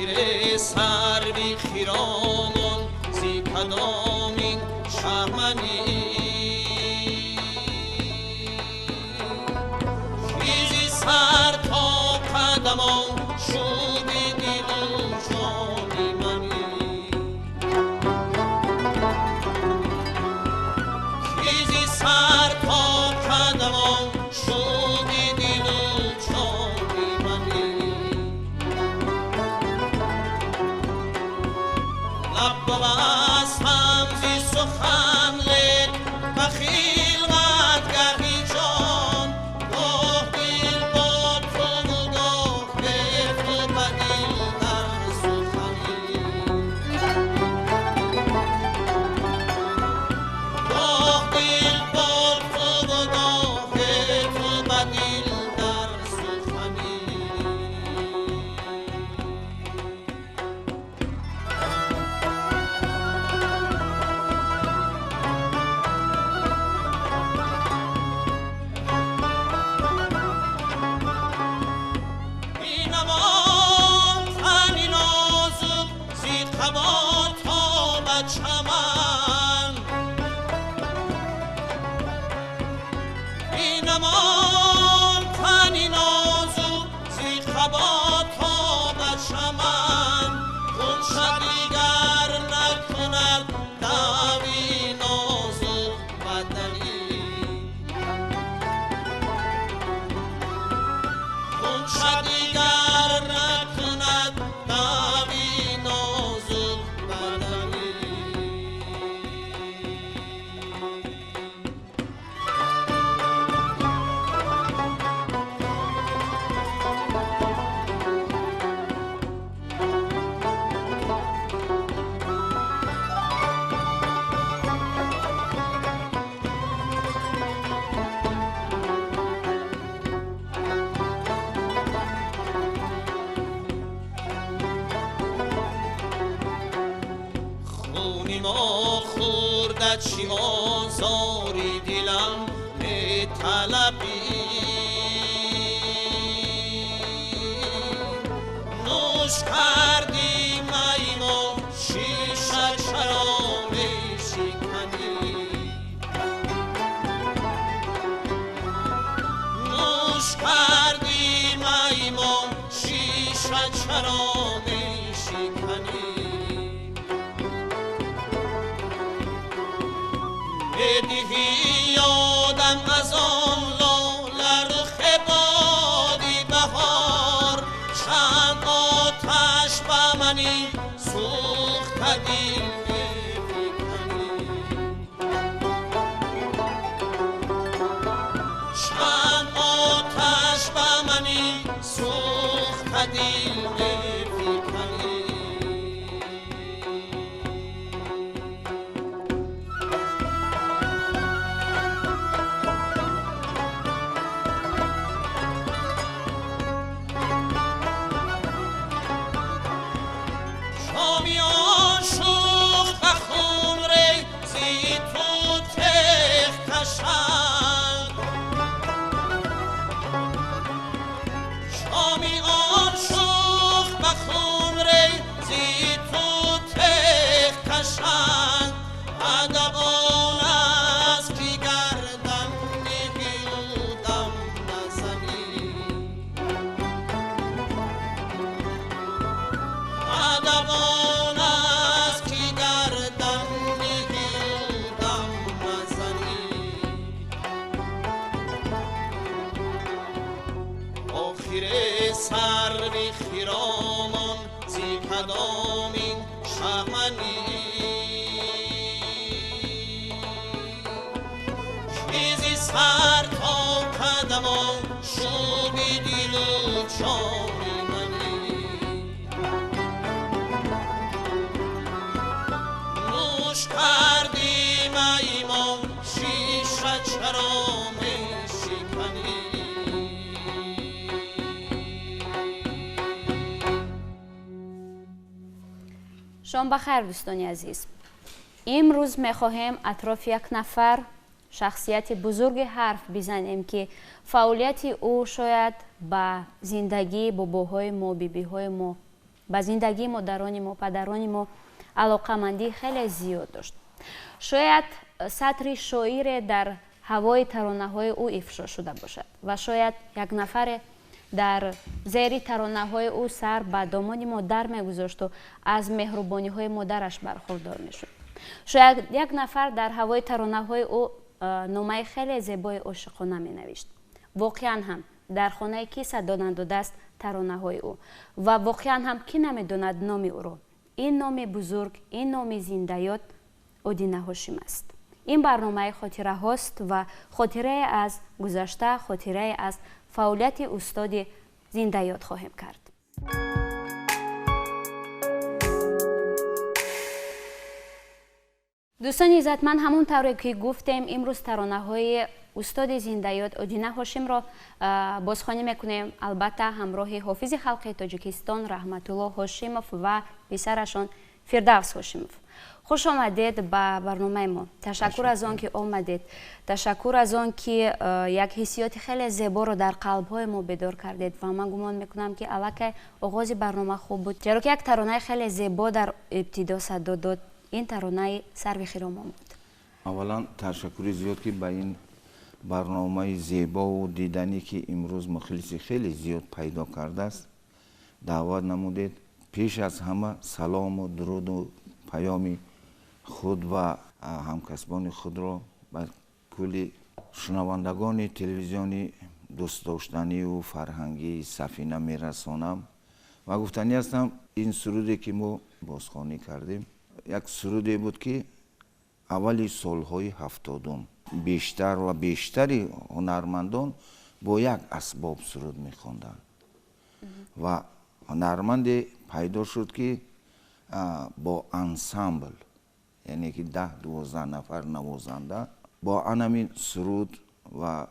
Охире сарви хиромон зи кадомин шаҳманӣ Чизи сар то қадамон шуди дилу ҷони манӣ Чизи сар то қадамон шуди дилу ҷони манӣ Лаб бибастам зи сухан лек ба хилват гаҳи ҷон гоҳ дил бо ту гоҳ бе ту ба дил дар суханӣ гоҳ дил бо ту гоҳ бе ту ба дил дар суханӣ. Бинамон тани нозук зи қабо то ба чаман Бинамон тани нозук зи қабо то ба чаман Хунша дигар накунад даъви нозук баданӣ Хунша дигар накунад даъви нозук баданӣ. Хуни мо хӯрда чӣ озори дилам металабӣ Нӯш кардӣ майи мо шиша чаро мешиканӣ Нӯш кардӣ майи мо шиша чаро мешиканӣ Медиҳӣ ёдам аз он лоларухи боди баҳор чанд оташ ба мани сӯхта дил мефиканӣ Чанд оташ ба мани сӯхта дил мефиканӣ. Шоми он шӯх ба хун рези ту теғ кашанд Шоми он шӯх ба хун рези ту теғ кашанд Адаб он аст ки гардан ниҳӣ дам назанӣ Адаб он аст ки гардан ниҳӣ дам назанӣ Охире сарви хиромон зи кадомин шаҳманӣ Чизи сар то қадамон шуби дилу ҷони манӣ Нӯш кардӣ майи мо шиша чаро мешиканӣ Шом ба хайр, дӯстони азиз. Имрӯз мехоҳем атрофи як нафар шахсияти бузурги ҳарф бизанем, ки фаъолияти ӯ шояд ба зиндагии бобоҳои мо, бибиҳои мо Ба зиндагии модарони мо, падарони мо алоқамандии хеле зиёд дошт. Шояд сатри шоире дар ҳавои таронаҳои ӯ ифшо шуда бошад ва шояд як нафаре дар зери таронаҳои ӯ сар ба домони модар мегузошту аз меҳрубониҳои модараш бархурдор мешуд. Шояд як нафар дар ҳавои таронаҳои ӯ номаи хеле зебои ошиқона менавишт. Воқеан ҳам дар хонае ки садо надодааст таронаҳои ӯ ва воқеан ҳам кӣ намедонад номи ӯро. Ин номи бузург, ин номи зиндаёд Одина Ҳошим аст. Ин барномаи хотираҳост ва хотирае аз гузашта, хотирае аз фаъолияти устоди зиндаёд хоҳем кард. Дӯстони иззатманд, ҳамон тавре ки гуфтем, имрӯз таронаҳои устоди зиндаёд Одина Ҳошимро бозхонӣ мекунем, албатта ҳамроҳи ҳофизи халқи Тоҷикистон Раҳматулло Ҳошимов ва писарашон Фирдавс Ҳошимов. Хуш омадед ба барномаи мо. Ташаккур аз он ки омадед, ташаккур аз он ки як ҳиссиёти хеле зеборо дар қалбҳои мо бедор кардед ва ман гумон мекунам ки аллакай оғози барнома хуб буд, зеро ки як таронаи хеле зебо дар ибтидо садо дод. Ин таронаи Сарви хиромон буд. Аввалан ташаккури зиёд ки ба ин барномаи зебову диданӣ, ки имрӯз мухлиси хеле зиёд пайдо кардааст, даъват намудед. Пеш аз ҳама салому дуруду паёми худ ва ҳамкасбони худро ба кулли шунавандагони телевизиони дӯстдоштанию фарҳангии Сафина мерасонам ва гуфтанӣ ҳастам, ин суруде ки мо бозхонӣ кардем, як суруде буд ки аввали солҳои 70-ум бештар ва бештари ҳунармандон бо як асбоб суруд мехонданд ва ҳунарманде пайдо шуд ки бо ансамбл, яъне ки 10-12 нафар навозанда бо анамин суруд ва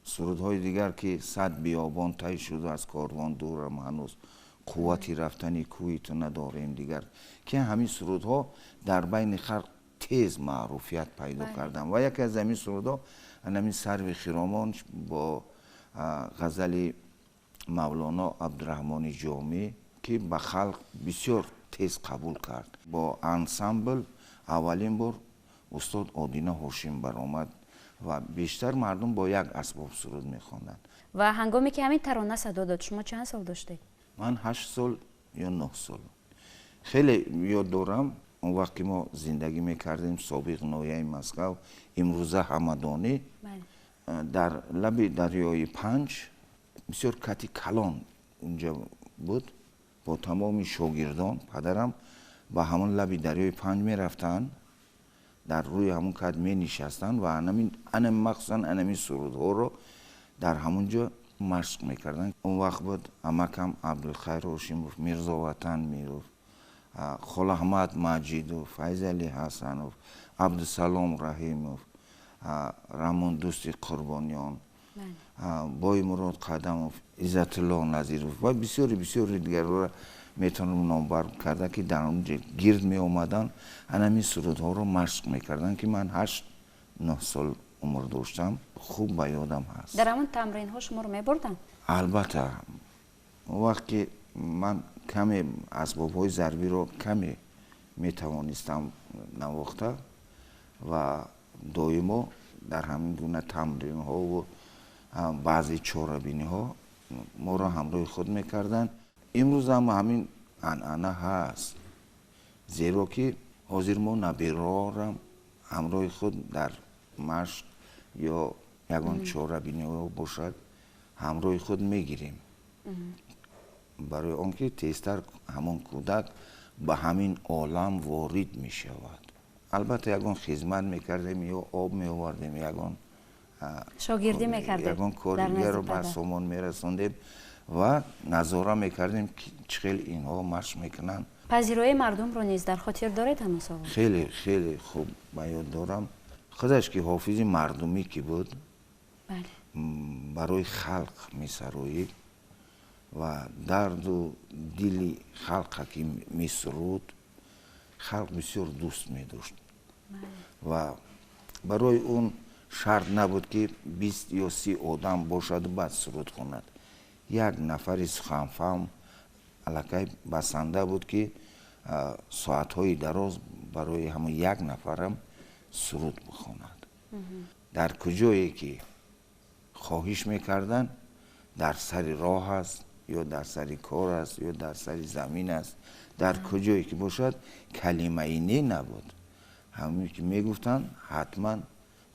сурудҳои дигар ки сад биёбон тай шуду аз корвон дурам ҳанӯз, қуввати рафтани кӯи ту надорем дигар, ки ҳамин сурудҳо дар байни халқ тез маъруфият пайдо карданд. Ва яке аз ҳамин сурудҳо анамин Сарви хиромон бо ғазали Мавлоно Абдураҳмони Ҷомӣ, ки ба халқ бисёр тез қабул кард. Бо ансамбл аввалин бор устод Одина Ҳошим баромад ва бештар мардум бо як асбоб суруд мехонданд. Ва ҳангоме ки ҳамин тарона садо дод, шумо чанд сол доштед? Ман 8 сол ё 9 сол. Хеле ёд дорам, он вақт ки мо зиндагӣ мекардем собиқ ноҳияи Москав, имрӯза Ҳамадонӣ, дар лаби дарёи Панҷ бисёр кати калон унҷа буд. Бо тамоми шогирдон падарам ба ҳамон лаби дарёи Панҷ мерафтанд, дар рӯи ҳамон кат менишастанд ва махсусан анамин сурудҳоро дар ҳамон ҷо машқ мекарданд. Он вақт буд амакам Абдулхайр Ҳошимов, Мирзоватан Миров, Холаҳмад Маҷидов, Файзали Ҳасанов, Абдусалом Раҳимов, Рамондӯсти Қурбониён, Боймурод Қадамов, Иззатулло Назиров ва бисёри бисёри дигарро метавонам номбар карда, ки дар он ҷо гирд меомаданд, анамин сурудҳоро машқ мекарданд, ки ман 8-9 сол умр доштам, хуб ба ёдам ҳаст. Дар ҳамон тамринҳо шуморо мебурданд? Албатта, он вақт ки ман каме асбобҳои зарбиро каме метавонистам навохта ва доимо дар ҳамин гуна тамринҳову баъзе чорабиниҳо моро ҳамроҳи худ мекарданд. Имрӯз ҳам ҳамин анъана ҳаст, зеро ки ҳозир мо наберорам ҳамроҳи худ дар машқ ё ягон чорабиниҳо бошад ҳамроҳи худ мегирем, барои он ки тезтар ҳамон кӯдак ба ҳамин олам ворид мешавад. Албатта ягон хизмат мекардем ё об меовардем, ягон шогирдӣ мекардем, ягон кори дигарро ба сомон мерасондем ва назора мекардем ки чӣ хел инҳо машқ мекунанд. Пазироии мардумро низ дар хотир доред ҳанӯз? Хеле хеле хуб ба ёд дорам. Худаш ки ҳофизи мардумӣ ки буд, барои халқ месароид ва дарду дили халқа ки месуруд, халқ бисёр дӯст медошт ва барои он шарт набуд ки 20 ё 30 одам бошаду баъд суруд хонад. Як нафари суханфаҳм Аллакай басанда буд, ки соатҳои дароз барои ҳамон як нафарам суруд бихонад. Дар куҷое ки хоҳиш мекарданд, дар сари роҳ аст ё дар сари кор аст ё дар сари замин аст, дар куҷое ки бошад, калимаи не набуд. Ҳамин ки мегуфтанд, ҳатман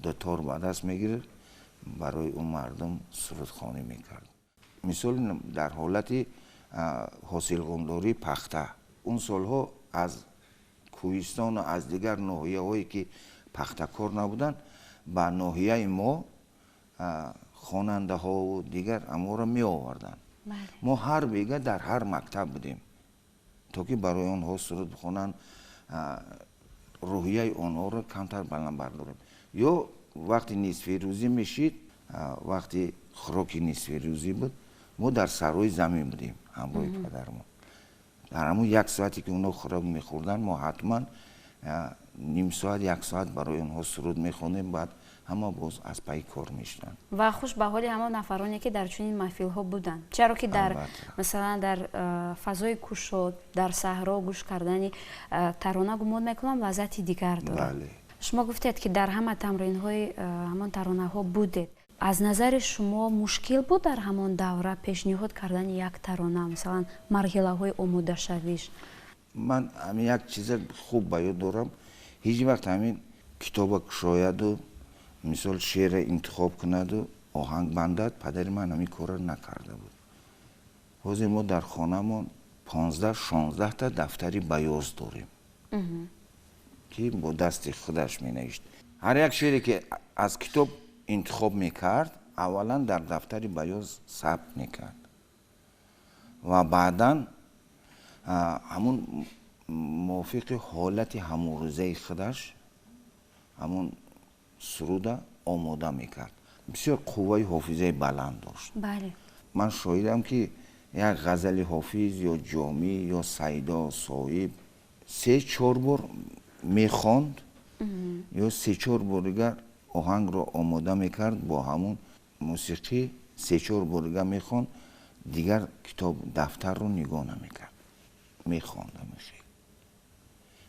дутор ба даст мегирифт, барои ӯ мардум сурудхонӣ мекард. Мисол, дар ҳолати ҳосилғондории пахта, он солҳо аз кӯҳистону аз дигар ноҳияҳое ки пахтакор набуданд, ба ноҳияи мо хонандаҳову дигар аморо меоварданд. Мо ҳар бега дар ҳар мактаб будем, то ки барои онҳо суруд бихонанд, рӯҳияи онҳоро камтар баланд бардорем. Ё вақти нисфирӯзӣ мешид, вақти хӯроки нисфирӯзӣ буд, мо дар саррои замин будем ҳамроҳи падармон. Дар ҳамун як соате ки онҳо хӯрок мехӯрданд, мо ҳатман ним соат, як соат барои онҳо суруд мехондем, баъд ҳама боз аз пайи кор мешуданд. Ва хуш ба ҳоли ҳамон нафароне, ки дар чунин маҳфилҳо буданд, чаро ки дар, масалан, дар фазои кушод, дар саҳро гӯш кардани тарона, гумон мекунам, лаззати дигар дорад. Шумо гуфтед, ки дар ҳама тамринҳои ҳамон таронаҳо будед. Аз назари шумо мушкил буд дар ҳамон давра пешниҳод кардани як тарона, масалан, марҳилаҳои омодашавиш? Ман ҳамин як чиза хуб ба ёд дорам. Ҳеҷ вақт ҳамин китоба кушояду, мисол, шеъра интихоб кунаду оҳанг бандад, падари ман ҳамин корро накарда буд. Ҳозир мо дар хонамон 15-16та дафтари баёз дорем, ки бо дасти худаш менавишт. Ҳар як шеъре ки аз китоб интихоб мекард, аввалан дар дафтари баёз сабт мекард ва баъдан ҳамун мувофиқи ҳолати ҳамонрӯзаи худаш ҳамун суруда омода мекард. Бисёр қувваи ҳофизаи баланд дошт. Ман шоҳидам, ки як ғазали Ҳофиз ё Ҷомӣ ё Сайдо, Соҳиб се чор бор мехонд ё се чор бор дигар оҳангро омода мекард, бо ҳамун мусиқӣ се чор бор дигар мехонд, дигар китоб, дафтарро нигоҳ намекард, мехонд. Ҳамин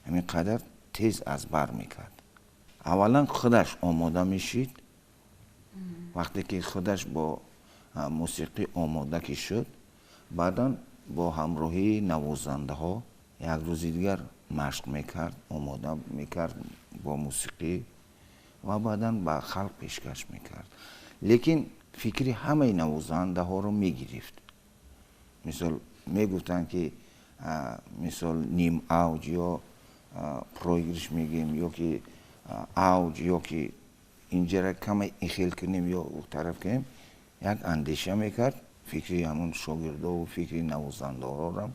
ҳамин қадар тез аз бар мекард. Аввалан худаш омода мешид. Вақте ки худаш бо мусиқӣ омода ки шуд, баъдан бо ҳамроҳии навозандаҳо як рӯзи дигар машқ мекард, омода мекард бо мусиқӣ ва баъдан ба халқ пешкаш мекард. Лекин фикри ҳамаи навозандаҳоро мегирифт. Мисол, мегуфтанд, ки, мисол, ним авҷ ё проигрыш мегӯем, ё ки авҷ, ё ки инҷара каме ихел кунем ё тараф кунем, як андеша мекард, фикри ҳамун шогирдову фикри навозандаҳоро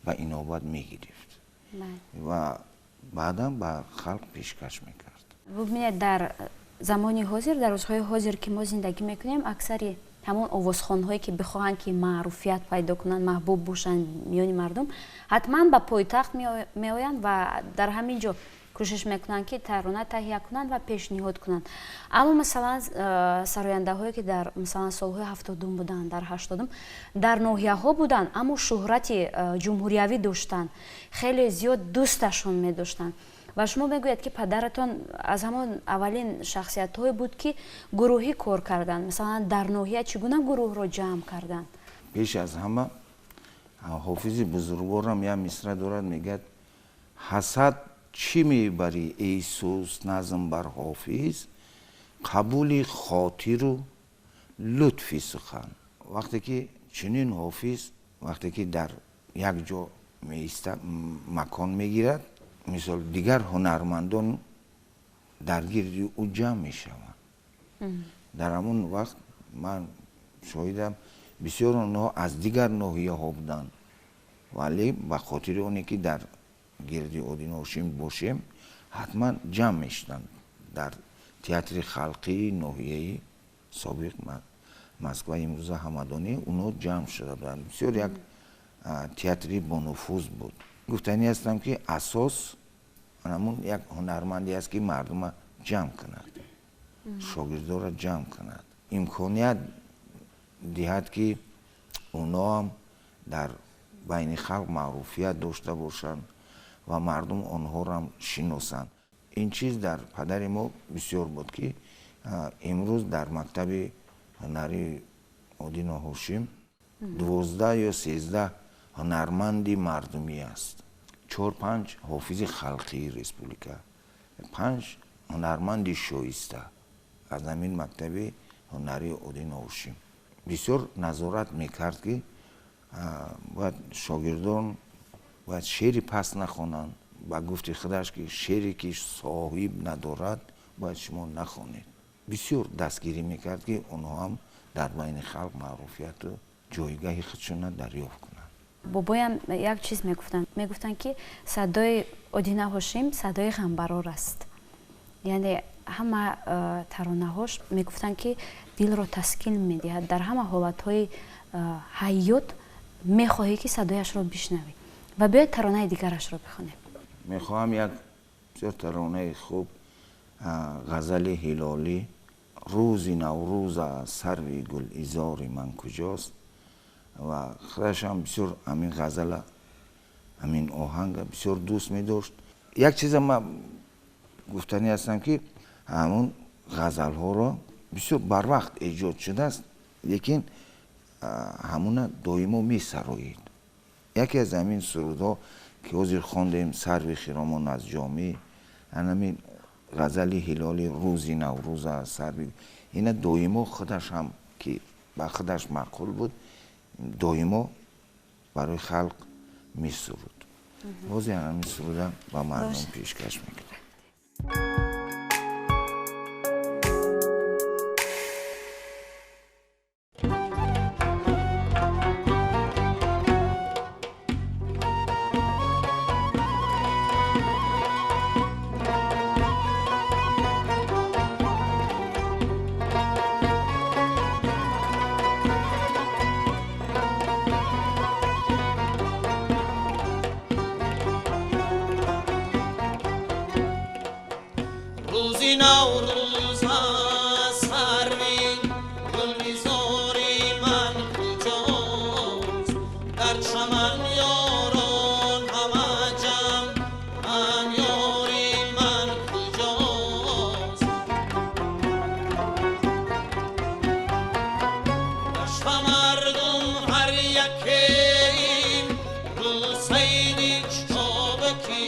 ба инобат мегирифт ва баъдан ба халқ пешкаш мекард. Бубинед, дар замони ҳозир, дар рӯзҳои ҳозир, ки мо зиндагӣ мекунем, аксари ҳамон овозхонҳое, ки бихоҳанд, ки маъруфият пайдо кунанд, маҳбуб бошанд миёни мардум, ҳатман ба пойтахт меоянд ва дар ҳамин ҷо кӯшиш мекунанд, ки тарона таҳия кунанд ва пешниҳод кунанд. Аммо, масалан, сарояндаҳое, ки дар, масалан, солҳои 70-ум буданд, дар 80-ум дар ноҳияҳо буданд, аммо шӯҳрати ҷумҳуриявӣ доштанд, хеле зиёд дӯсташон медоштанд. Ва шумо мегӯяд, ки падаратон аз ҳамон аввалин шахсиятҳое буд, ки гурӯҳӣ кор карданд. Масалан, дар ноҳия чӣ гуна гурӯҳро ҷамъ карданд? Пеш аз ҳама, Ҳофизи бузургворам як мисра дорад, мегӯяд: «Ҳасад чӣ мебарӣ, эй суст назм бар Ҳофиз, қабули хотиру лутфи сухан». Вақте ки чунин Ҳофиз, вақте ки дар як ҷо меиста, макон мегирад, мисол, дигар ҳунармандон дар гирди ӯ ҷамъ мешаванд. Дар ҳамон вақт ман шоҳидам, бисёр онҳо аз дигар ноҳияҳо буданд, вале ба хотири оне ки дар гирди Одина Ҳошим бошем, ҳатман ҷамъ мешуданд дар театри халқии ноҳияи собиқ Москва, имрӯза Ҳамадонӣ. Онҳо ҷамъ шуда буданд. Бисёр як театри бонуфуз буд. Гуфтанӣ ҳастам, ки асос ҳамун як ҳунарманде аст, ки мардума ҷамъ кунад, шогирдоро ҷамъ кунад, имконият диҳад, ки онҳоам дар Байни халқ маъруфият дошта бошанд ва мардум онҳоро шиносанд. Ин чиз дар падари мо бисёр буд, ки имрӯз дар мактаби ҳунарии Одино Ҳошим 12 ё 13 ҳунарманди мардумӣ аст, 4-5 ҳофизи халқии республика, 5 ҳунарманди шоиста аз ҳамин мактаби ҳунарии Одино Ҳошим. Бисёр назорат мекард, ки бояд шогирдон бояд шеъри паст нахонанд. Ба гуфти худаш, ки шеъре ки соҳиб надорад, бояд шумо нахонед. Бисёр дастгирӣ мекард, ки онҳо ҳам дар байни халқ маъруфияту ҷойгаҳи худшона дарёфт кунанд. Бобоям як чиз мегуфтанд, мегуфтанд, ки садои Одина Ҳошим садои ғамбарор аст. Яъне ҳама таронаҳош, мегуфтанд, ки дилро таскин медиҳад, дар ҳама ҳолатҳои ҳаёт мехоҳӣ, ки садояшро бишнавӣ. Ва биёед, таронаи дигарашро бихонем. Мехоҳам як бисёр таронаи хуб, ғазали Ҳилолӣ, «Рӯзи Наврӯза, сарви гулизори ман куҷост». Ва худашам бисёр ҳамин ғазала, ҳамин оҳанга бисёр дӯст медошт. Як чиза ман гуфтанӣ ҳастам, ки ҳамун ғазалҳоро бисёр барвақт эҷод шудааст, лекин ҳамуна доимо месароид. Яке аз ҳамин сурудҳо, ки ҳозир хондем, «Сарви хиромон аз ҷомӣ», анамин ғазали Ҳилоли «Рӯзи Наврӯза сарви», ина доимо худаш ҳам, ки ба худаш маъқул буд, доимо барои халқ месуруд. Ҳозир ҳамин суруда ба мардум пешкаш мекунем. Рӯзи Наврӯза, сарви гулизори ман куҷост? Дар чаман ёрон ҳама ҷамъ, ман ёри ман куҷост? Дашта мардум ҳар якеим рӯсайди чобакӣ.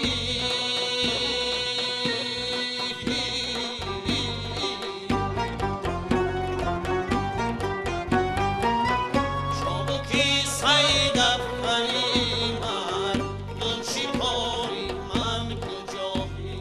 Чобуки сайдафкани мардум шикори ман куҷоӣ?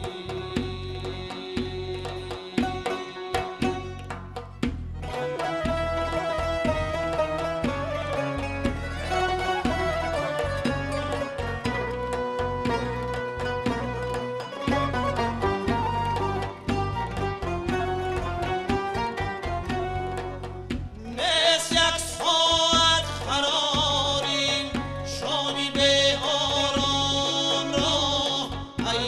Нест як соат қарорим, шоми беоромро, ай.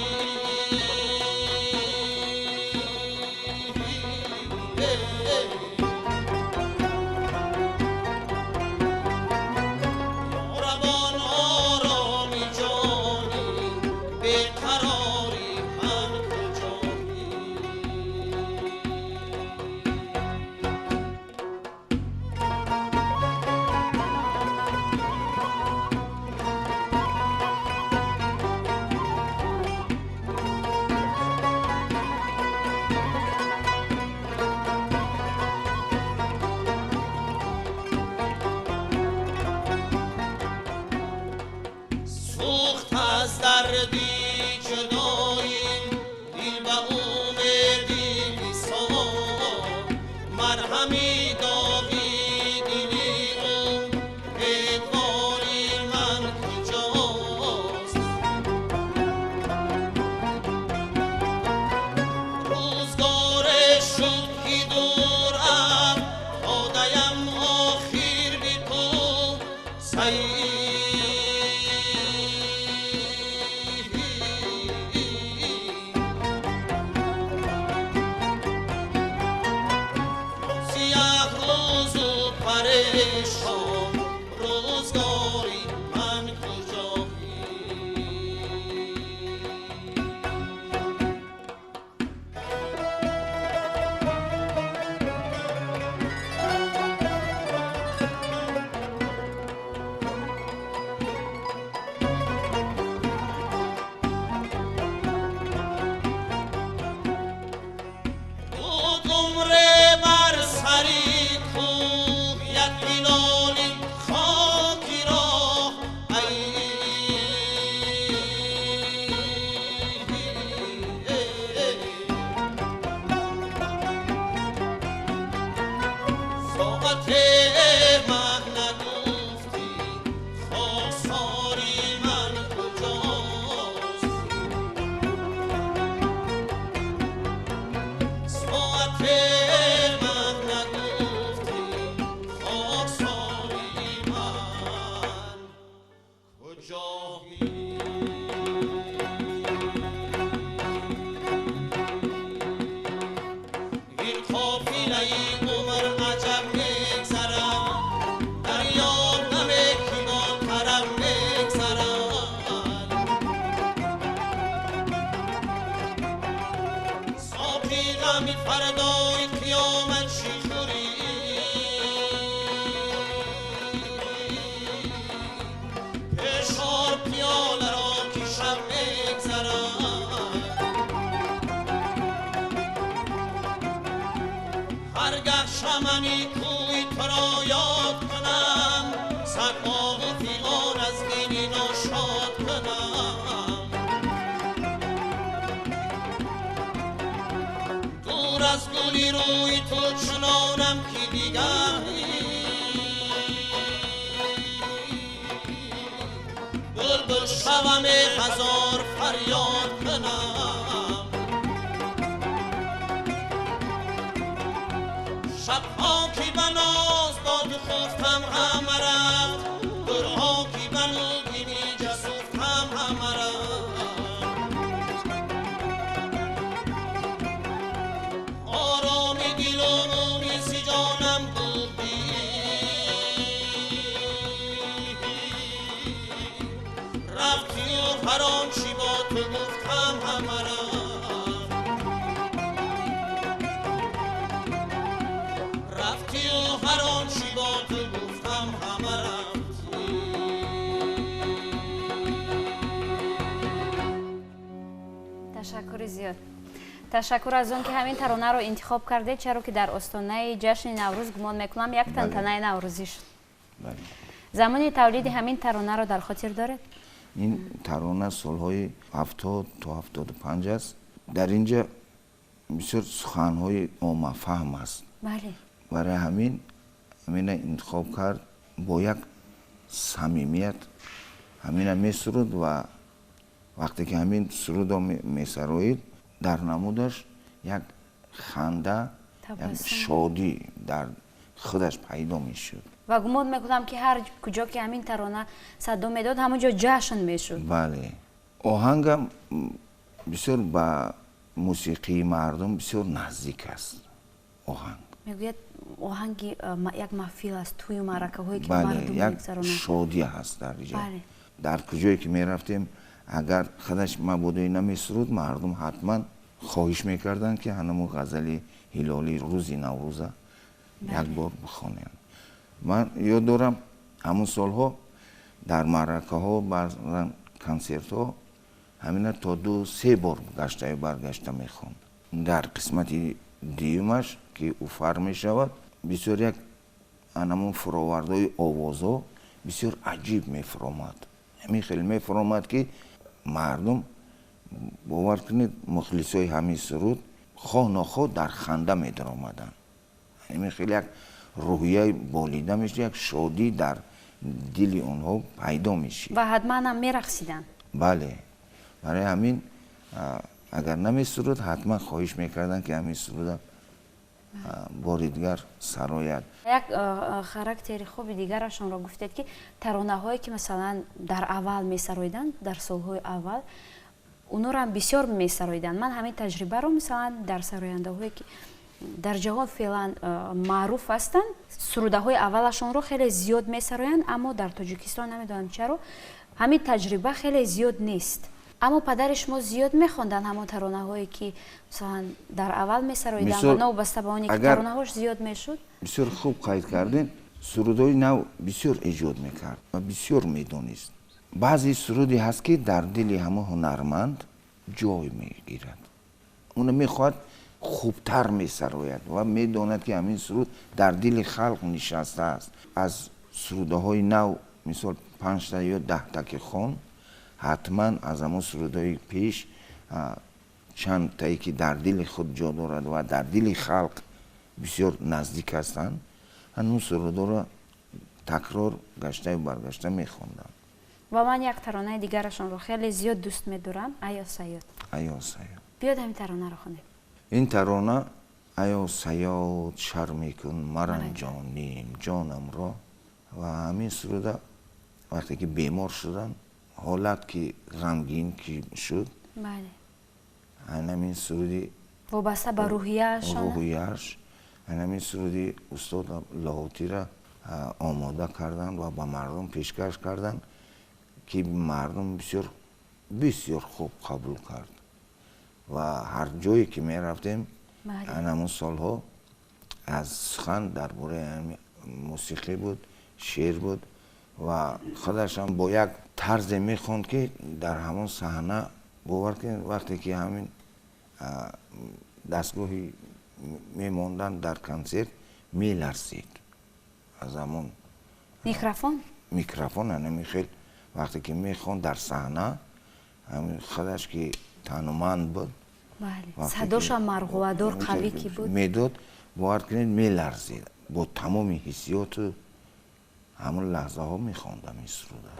Ёрабон, ороми ҷони беқарори ман куҷоӣ? Сӯхт аз дарди ҷудоим дил ба умеди висол, марҳами доғи дили умедвори ман куҷост? Рӯзгоре шуд, ки дурам додаям охир биту сай. Сиёҳ рӯзу парешон рӯзгори ман. غمی فردای قیامت چی خوری پشار پیاله را که شب بگذرد هرگه شمنی کوی تو را یاد کنم صد آه و فیغان از دل ناشاد کنم دور از گلی روی تو چنانم که دیگر بلبل شوم هزار فریاد کنم شبها که به ناز با تو خفتم همه رفت درها که به نوگینی جسوفتم همه رفت آرام دل و مونس جانم بودی رفتی و هر آنچه با تو گفتم همه رفت رفتی و هر آنچه با تو گفتم همه رفتی. Ташаккури зиёд. Ташаккур аз он ки ҳамин таронаро интихоб кардед, чаро ки дар остонаи ҷашни Наврӯз гумон мекунам як тантанаи наврӯзӣ шуд. Замони тавлиди ҳамин таронаро дар хотир доред? Ин тарона солҳои 70 то 75 аст. Дар инҷа бисёр суханҳои оммафаҳм аст. Бале. Барои ҳамин ҳамина интихоб кард, бо як самимият ҳамина месуруд ва вақте ки ҳамин сурудро месароид, дар намудаш як ханда, як шодӣ дар худаш пайдо мешуд. Ва гумон мекунам ки ҳар куҷо ки ҳамин тарона садо медод, ҳамон ҷо ҷашн мешуд. Бале. Оҳангам бисёр ба мусиқии мардум бисёр наздик аст. Оҳанг. Мегӯяд оҳанги як маҳфил аст, тӯю маъракаҳое ки бале, мардум як мегузаронанд. Шодӣ ҳаст дар инҷо. Бале. Дар куҷое ки мерафтем, агар худаш мабодои намесуруд, мардум ҳатман хоҳиш мекарданд ки ҳанамун ғазали Ҳилолии рӯзи Наврӯза як бор бихонем. Ман ёд дорам ҳамун солҳо дар маъракаҳо, баъзан консертҳо ҳамина то 2-3 бор гаштаю баргашта мехонд. Дар қисмати дуюмаш ки уфар мешавад, бисёр як анамун фуровардҳои овозҳо бисёр аҷиб мефуромад. Ҳамин хел мефуромад ки мардум бовар кунед, мухлисои ҳамин суруд хоҳ нохоҳ дар ханда медаромаданд. Ҳамин хел як рӯҳияи болида мешуд, як шодӣ дар дили онҳо пайдо мешид. Ва ҳатман ҳам мерақсиданд. Бале. Барои ҳамин агар намесуруд, ҳатман хоҳиш мекарданд ки ҳамин суруда бори дигар сарояд. Як характери хуби дигарашонро гуфтед ки таронаҳое ки масалан дар аввал месароиданд, дар солҳои аввал онҳоро ҳам бисёр месароиданд. Ман ҳамин таҷрибаро масалан дар сарояндаҳое ки дар ҷаҳон феълан маъруф ҳастанд, сурудаҳои аввалашонро хеле зиёд месароянд, аммо дар Тоҷикистон намедонам чаро ҳамин таҷриба хеле зиёд нест. Аммо падари шумо зиёд мехонданд ҳамон таронаҳое ки масалан дар аввал месароиданд ва новобаста ба оне ки таронаҳош зиёд мешуд. Бисёр хуб қайд кардем, сурудҳои нав бисёр эҷод мекард ва бисёр медонист. Баъзе суруде ҳаст ки дар дили ҳамон ҳунарманд ҷой мегирад, уно мехоҳад хубтар месарояд ва медонад ки ҳамин суруд дар дили халқ нишастааст. Аз сурудаҳои нав мисол 5та ё 10та ки хон, ҳатман аз ҳамон сурудҳои пеш чандтае ки дар дили худ ҷо дорад ва дар дили халқ бисёр наздик ҳастанд, ҳамон сурудҳоро такрор гаштаю баргашта мехонданд. Ва ман як таронаи дигарашонро хеле зиёд дӯст медорам, Айё Сайёд. Айё Сайёд. Биёд ҳамин таронаро хонем. Ин тарона Айё Сайёд шар мекун маранҷоним ҷонамро, ва ҳамин суруда вақте ки бемор шудам, ҳолат ки ғамгин ки шуд, бале, ҳамин суруди вобаста ба рӯҳияш, рӯҳияш ҳамин суруди устод Лоҳутиро омода карданд ва ба мардум пешкаш карданд ки мардум бисёр бисёр хуб қабул кард ва ҳар ҷое ки мерафтем Ҳамон солҳо аз сухан дар бораи мусиқӣ буд, шеър буд ва худашам бо як тарзе мехонд, ки дар ҳамон саҳна бовар кунед, вақте ки ҳамин дастгоҳи мемонданд дар консерт, меларзид аз ҳамон микрофон. Микрофон ҳамин хел вақте ки мехонд дар саҳна, ҳамин худаш ки тануманд буд, садошам марғувадор қавӣ ки буд, медод, бовар кунед, меларзид бо тамоми ҳиссиёту ҳамон лаҳзаҳо мехондам ин суруда.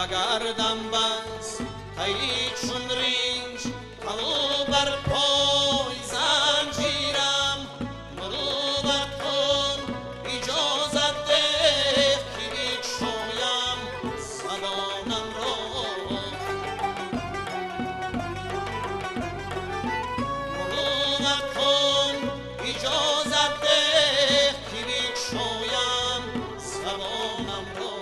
بگردم بس تایی چون ریش تلو بر پای زنجیرم مروت کن اجازت ده که بکشایم زبانم را مروت کن اجازت ده که بکشایم زبانم را.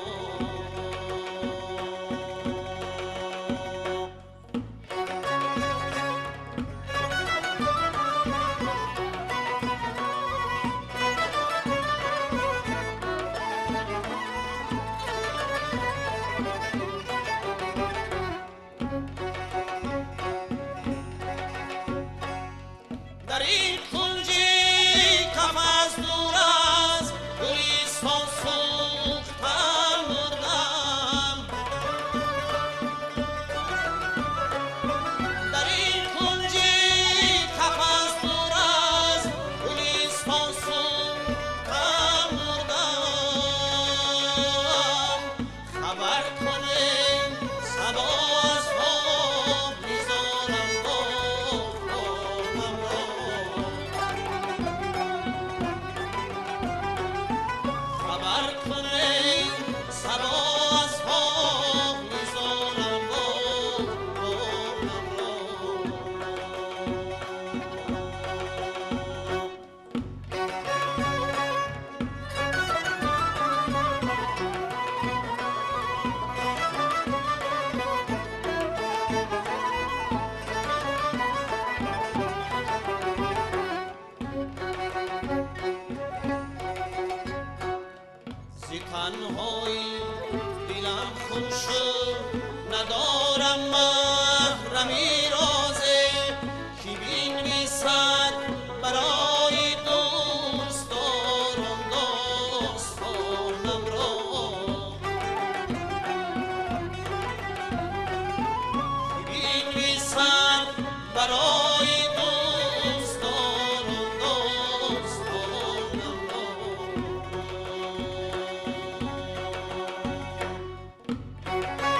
Thank you.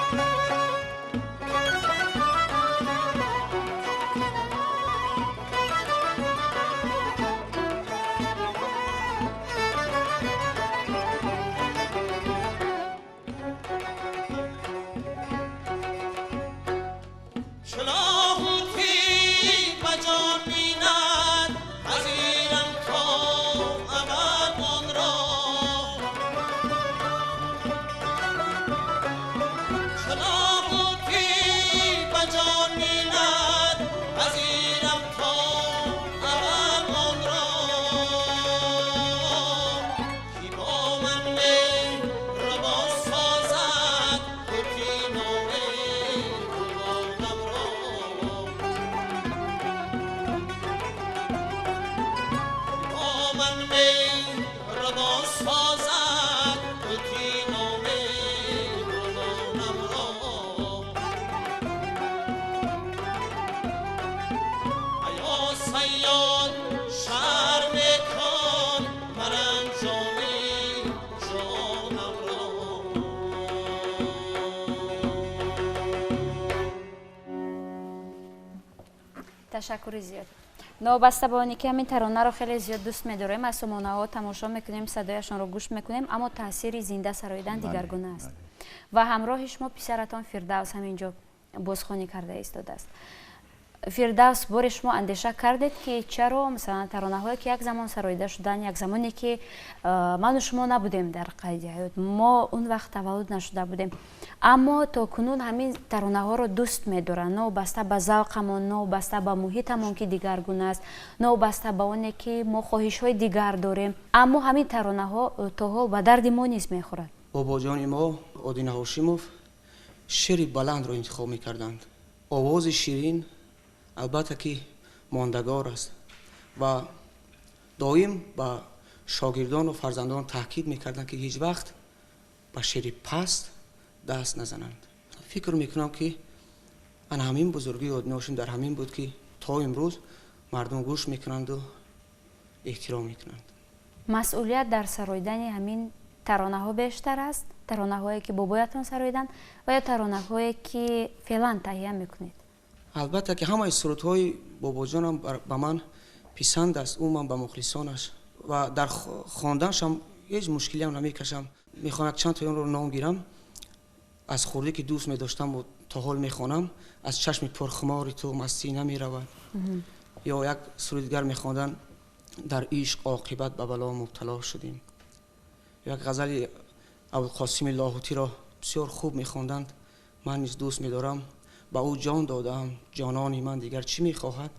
Ташаккури зиёд. Новобаста ба оне ки ҳамин таронаро хеле зиёд дӯст медорем, аз сомонаҳо тамошо мекунем, садояшонро гӯш мекунем, аммо таъсири зинда сароидан дигаргуна аст. Ва ҳамроҳи шумо писаратон Фирдавс ҳамин ҷо бозхонӣ карда истодааст. Фирдавс, боре шумо андеша кардед, ки чаро, масалан, таронаҳое ки як замон сароида шуданд, як замоне ки ману шумо набудем дар қайди ҳаёт, мо он вақт таваллуд нашуда будем, аммо то кунун ҳамин таронаҳоро дӯст медоранд, новобаста ба завқамон, новобаста ба муҳитамон, ки дигаргуна аст, новобаста ба оне ки мо хоҳишҳои дигар дорем, аммо ҳамин таронаҳо то ҳол ба дарди мо низ мехӯрад? Бобоҷони мо Одина Ҳошимов шеъри баландро интихоб мекарданд. Овози ширин албатта ки мондагор аст ва доим ба шогирдону фарзандон таъкид мекарданд, ки ҳеҷ вақт ба шеъри паст даст назананд. Фикр мекунам, ки ана ҳамин бузургии Одина Ҳошим дар ҳамин буд, ки то имрӯз мардум гӯш мекунанду эҳтиром мекунанд. Масъулият дар сароидани ҳамин таронаҳо бештар аст, таронаҳое ки бобоятон сароиданд ва ё таронаҳое ки феълан таҳия мекунед? Албатта ки ҳамаи сурудҳои бобоҷонам ба ман писанд аст, умуман ба мухлисонаш, ва дар хонданашам ҳеҷ мушкилиам намекашам. Мехоҳам як чанд тои онро ном гирам. Аз хурдӣ ки дӯст медоштам, то ҳол мехонам: «Аз чашми пурхумори ту мастӣ намеравад». Ё як суруди дигар мехонданд: «Дар ишқ оқибат ба бало мубтало шудем». Як ғазали Абулқосими Лоҳутиро бисёр хуб мехонданд, ман низ дӯст медорам: «Ба ӯ ҷон додаам, ҷонони ман дигар чӣ мехоҳад».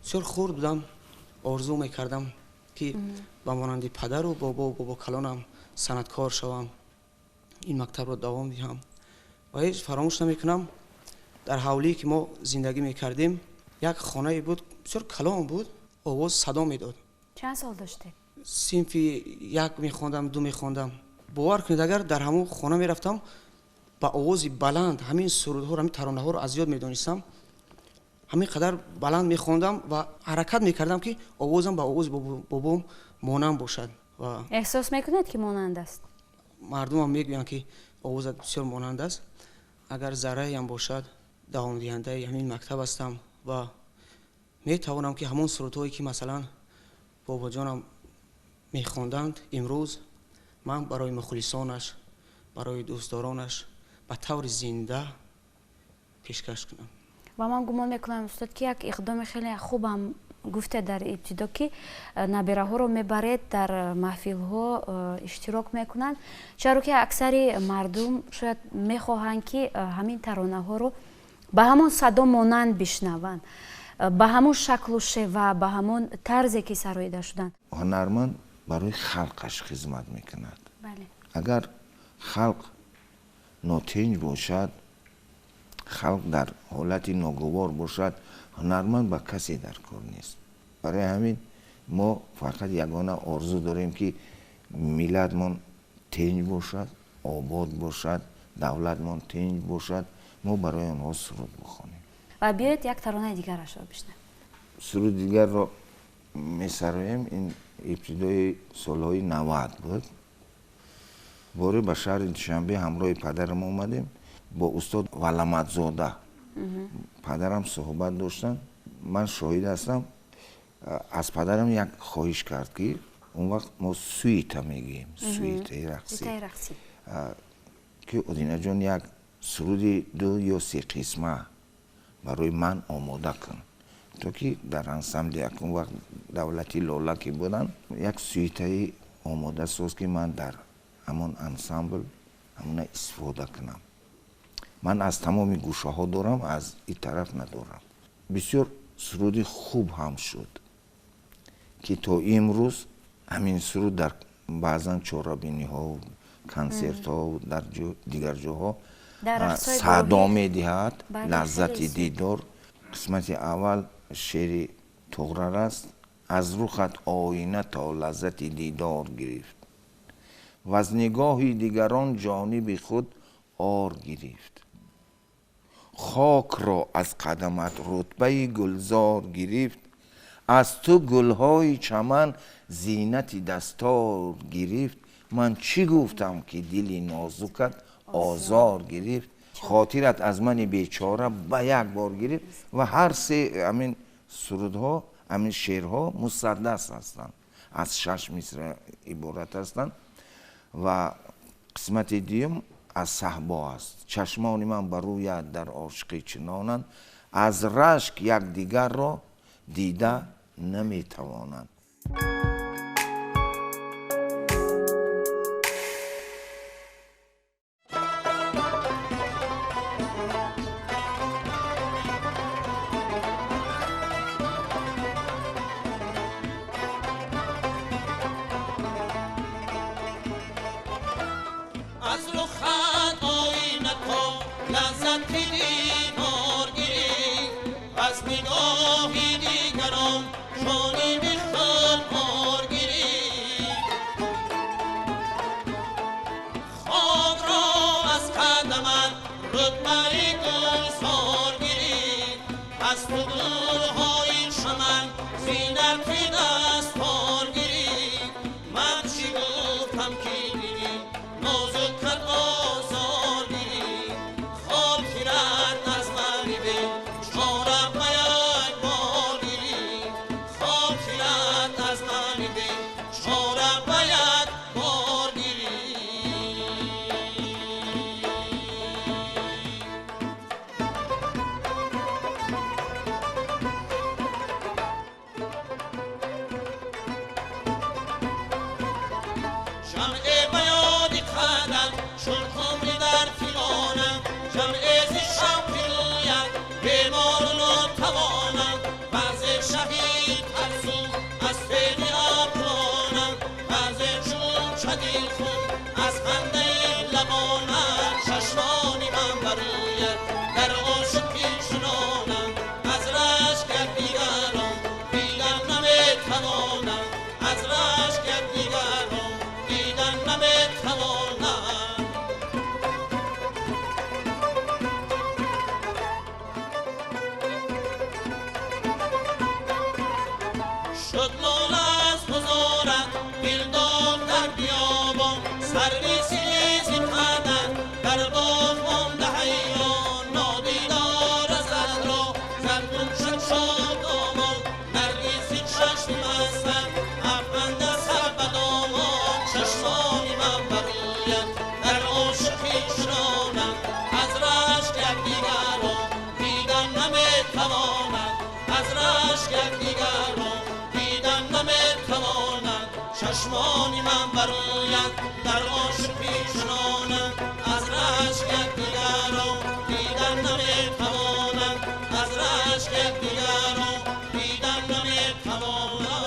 Бисёр хурд будам, орзу мекардам, ки ба монанди падару бобову бобокалонам санъаткор шавам, ин мактабро давом диҳам. Ва ҳеҷ фаромӯш намекунам, дар ҳавлие ки мо зиндагӣ мекардем, як хонае буд, бисёр калон буд, овоз садо медод. Чанд сол доштед? Синфи як мехондам, ду мехондам. Бовар кунед, агар дар ҳамон хона мерафтам, ба овози баланд ҳамин сурудҳоро, ҳамин таронаҳоро аз ёд медонистам. Ҳамин қадар баланд мехондам ва ҳаракат мекардам, ки овозам ба овози бобом монанд бошад. Ва Эҳсос мекунед, ки монанд аст? Мардумам мегӯянд, ки овозат бисёр монанд аст. Агар зарраеам бошад, давомдиҳандаи ҳамин мактаб ҳастам ва метавонам, ки ҳамон сурудҳое ки, масалан, бобоҷонам мехонданд, имрӯз ман барои мухлисонаш, барои дӯстдоронаш ба таври зинда пешкаш кунам. Ва ман гумон мекунам, устод, ки як иқдоми хеле хубам гуфте дар ибтидо, ки набираҳоро мебаред, дар маҳфилҳо иштирок мекунанд, чаро ки аксари мардум шояд мехоҳанд, ки ҳамин таронаҳоро ба ҳамон садо монанд бишнаванд, ба ҳамон шаклу шева, ба ҳамон тарзе ки сароида шуданд. Ҳунарманд барои халқаш хизмат мекунад. Агар халқ нотинҷ бошад, халқ дар ҳолати ногувор бошад, ҳунарманд ба касе дар кор нест. Барои ҳамин мо фақат ягона орзу дорем, ки миллатмон тинҷ бошад, обод бошад, давлатмон тинҷ бошад, мо барои онҳо суруд бихонем. Ва биёед, як таронаи дигарашро бишнавем. Суруди дигарро месароем. Ин ибтидои солҳои 90 буд. Боре ба шаҳри Душанбе ҳамроҳи падарам омадем. Бо устод Валаматзода падарам суҳбат доштанд, ман шоҳид ҳастам. Аз падарам як хоҳиш кард, ки он вақт мо сюита мегӯем, сюитаи рақсӣ, ки Одинаҷон, як суруди ду ё се қисма барои ман омода кун, то ки дар ансамбли якум вақт давлати Лола ки буданд, як сюитаи омода соз, ки ман дар ҳамон ансамбл ҳамона истифода кунам. Ман аз тамоми гӯшаҳо дорам, аз ин тараф надорам. Бисёр суруди хуб ҳам шуд, ки то имрӯз ҳамин суруд дар баъзан чорабиниҳо, консертҳо, дар дигар ҷоҳо садо медиҳад. «Лаззати дидор». Қисмати аввал шеъри Туғрал аст: «Аз рухат оина то лаззати дидор гирифт, ваз нигоҳи дигарон ҷониби худ ор гирифт, хокро аз қадамат рутбаи гулзор гирифт, аз ту гулҳои чаман зинати дастор гирифт. Ман чӣ гуфтам, ки дили нозукат озор гирифт, хотират аз мани бечора ба як бор гирифт». Ва ҳар се ҳамин Сурудҳо, ҳамин шеърҳо мусаддас ҳастанд, аз шаш мисра иборат ҳастанд ва қисмати дуюм аз саҳбо аст. Чашмони ман ба рӯят дар ошиқӣ чунонанд, аз рашк якдигарро дида наметавонанд. چشمانی من بروید در عاشقی چنانم، از رشک یکدیگران دیدن نمیتوانم، از رشک یکدیگران دیدن نمیتوانم.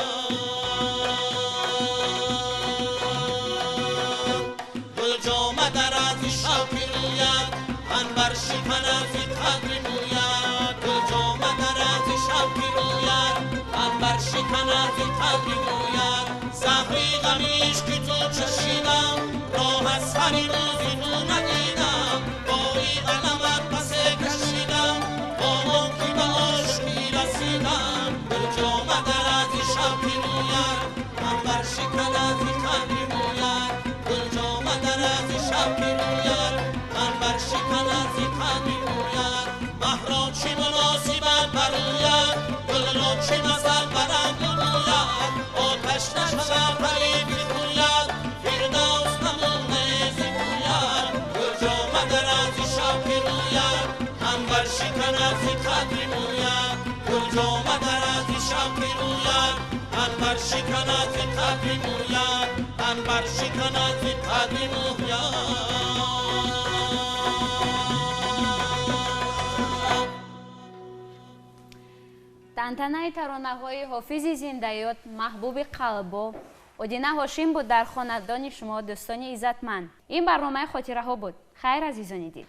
گل جامه در از شوق روید، عنبر شکن از قدر موید. گل جامه در از شوق روید، عنبر شکن از قدر موید. زهری غمیش که تو چشیدم، راه از سری روزی تو ندیدم. باری علمت پس کشیدم، با آن که به عاشقی رسیدم. گل جامه در از شوق روید، عنبر شکن از قدر موید. گل جامه در از شوق روید، عنبر شکن از قدر موید. مه را چه مناسبت بروید، گل را چه نظر برنگ موید. آتش نشود پری بخوید، فردوس نمونه ز گوید. گل جامه در از شوق روید، عنبر شکن از قدر موید. گل جامه در از شوق روید، عنبر شکن از قدر موید. عنبر شکن از قدر موید. тантанаи таронаҳои ҳофизи зиндаёд маҳбуби қалбо Одина Ҳошим буд дар хонадони шумо, дӯстони иззатманд. Ин барномаи хотираҳо буд. Хайр, азизони дил.